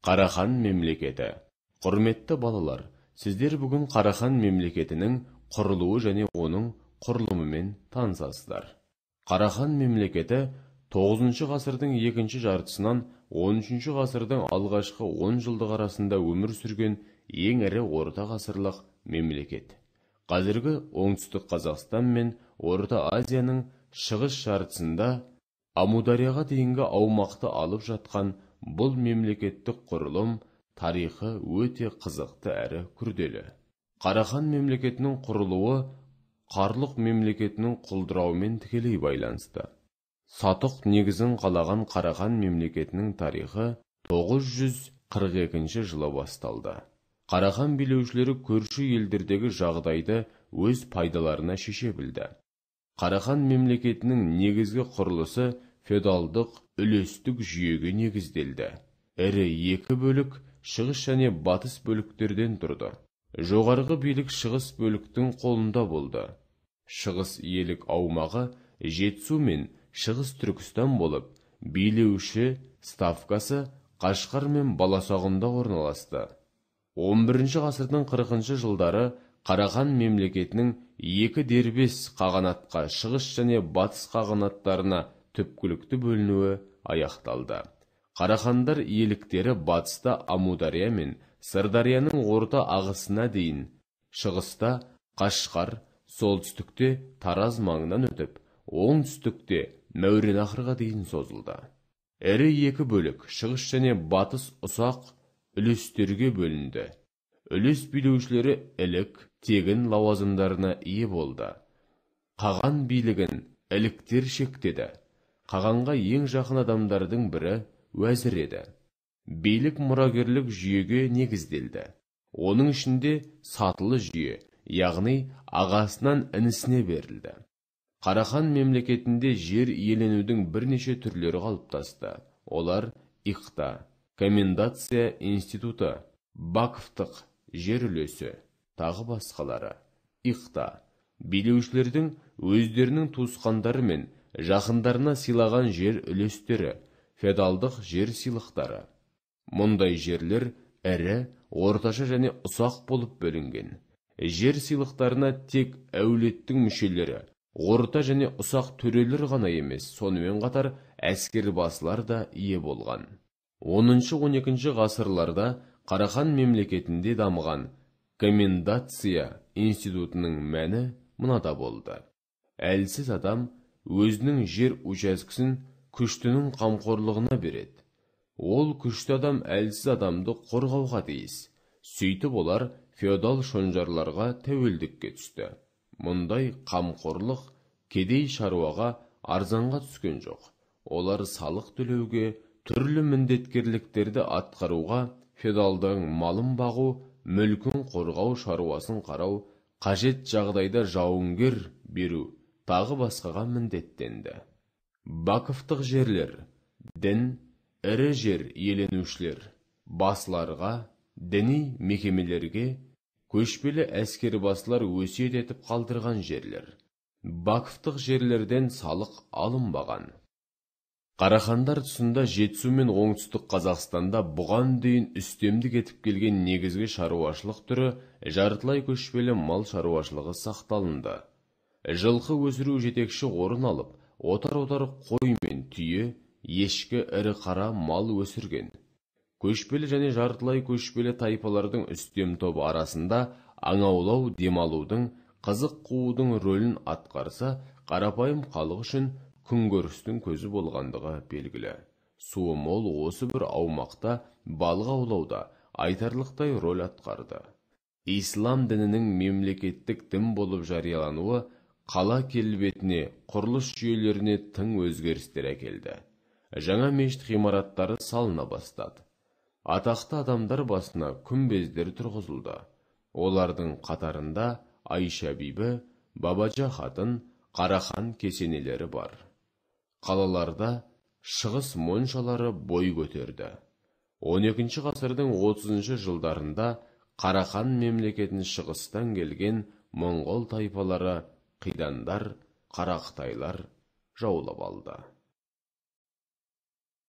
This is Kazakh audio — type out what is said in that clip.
Қарахан мемлекеті. Құрметті балалар, сіздер бүгін Қарахан мемлекетінің құрылуы және оның құрылымымен танысасыздар. Қарахан мемлекеті 9 ғасырдың екінші жартысынан 13 ғасырдың алғашқы 10 жылдық арасында өмір сүрген ең ірі орта ғасырлық мемлекет. Қазіргі Оңтүстік Қазақстан мен Орта Азияның шығыс жартысында Амударияға дейінгі аумақты алып жатқан бұл мемлекеттік құрылым тарихы өте қызықты әрі күрделі. Қарахан мемлекетінің құрылуы Қарлұқ мемлекетінің құлдырауымен тікелей байланысты. Сатық негізін қалаған Қарахан мемлекетінің тарихы 942 жылы басталды. Қарахан билеушілері көрші елдердегі жағдайды өз пайдаларына шеше білді. Қарахан мемлекетінің негізгі құрылысы феодалдық үлестік жүйеге негізделді. Ірі екі бөлік шығыс және батыс бөліктерден тұрды. Жоғарғы билік шығыс бөліктің қолында болды. Шығыс иелік аумағы Жетісу мен Шығыс Түркістан болып, билеуші ставкасы Қашқар мен Баласағұнда орналасты. 11 ғасырдың 40 жылдары Қарахан мемлекетінің екі дербес қағанатқа, шығыс және батыс қағанаттарына түпкілікті бөлінуі аяқталды. Қарахандар иеліктері батыста Амудария мен Сырдарияның орта ағысына дейін, шығыста Қашқар, солтүстікте Тараз маңынан өтіп, оңтүстікте Мәуереннахрға дейін созылды. Ірі екі бөлік, шығыс және батыс ұсақ үлестерге бөлінді. Үлес билеушілері ілік, тегін лауазымдарына ие болды. Қаған билігін іліктер шектеді. Қағанға ең жақын адамдардың бірі уәзір еді. Билік мұрагерлік жүйеге негізделді. Оның ішінде сатылы жүйе, яғни ағасынан інісіне берілді. Қарахан мемлекетінде жер иеленудің бірнеше түрлері қалыптасты. Олар иқта, комендация институты, бақфтық жер үлесі, тағы басқалары. Иқта билеушілердің өздерінің туысқандары мен жақындарына сыйлаған жер үлестері, феодалдық жер сыйлықтары. Мұндай жерлер ірі, орташа және ұсақ болып бөлінген. Жер сыйлықтарына тек әулеттің мүшелері, орта және ұсақ төрелер ғана емес, сонымен қатар әскербасылар да ие болған. 10-12 ғасырларда Қарахан мемлекетінде дамыған комендация институтының мәні мынада болды. Әлсіз адам өзінің жер учаскесін күштінің қамқорлығына береді. Ол күшті адам әлсіз адамды қорғауға тиіс. Сөйтіп олар феодал шонжарларға тәуелдікке түсті. Мұндай қамқорлық кедей шаруаға арзанға түскен жоқ. Олар салық төлеуге, түрлі міндеткерліктерді атқаруға, феодалдың малын бағу, мүлкін қорғау, шаруасын қарау, қажет жағдайда жауынгер беру, тағы басқаға міндеттенді. Бақыфтық жерлер, дін, ірі жер иеленушілер, басыларға, діни мекемелерге, көшпелі әскербасылар өсиет етіп қалдырған жерлер. Бақыфтық жерлерден салық алынбаған. Қарахандар тұсында Жетісу мен Оңтүстік Қазақстанда бұған дейін үстемдік етіп келген негізгі шаруашылық түрі жартылай көшпелі мал шаруашылығы сақталынды. Жылқы өсіру жетекші орын алып, отар-отар қой мен түйе, ешкі, ірі қара мал өсірген. Көшпелі және жартылай көшпелі тайпалардың үстем тобы арасында аң аулау, демалудың, қызық қуудың рөлін атқарса, қарапайым халық үшін күнкөрістің көзі болғандығы белгілі. Суы мол осы бір аумақта балық аулауда айтарлықтай роль атқарды. Ислам дінінің мемлекеттік дін болып жариялануы қала келбетіне, құрылыс жүйелеріне тың өзгерістер әкелді. Жаңа мешіт ғимараттары салына бастады. Атақты адамдар басына күмбездер тұрғызылды. Олардың қатарында Айша бибі, Бабажа хатын, Қарахан кесенелері бар. Қалаларда шығыс моншалары бой көтерді. 12 ғасырдың 30 жылдарында Қарахан мемлекетін шығыстан келген моңғол тайпалары, қидандар, қарақытайлар жаулап алды.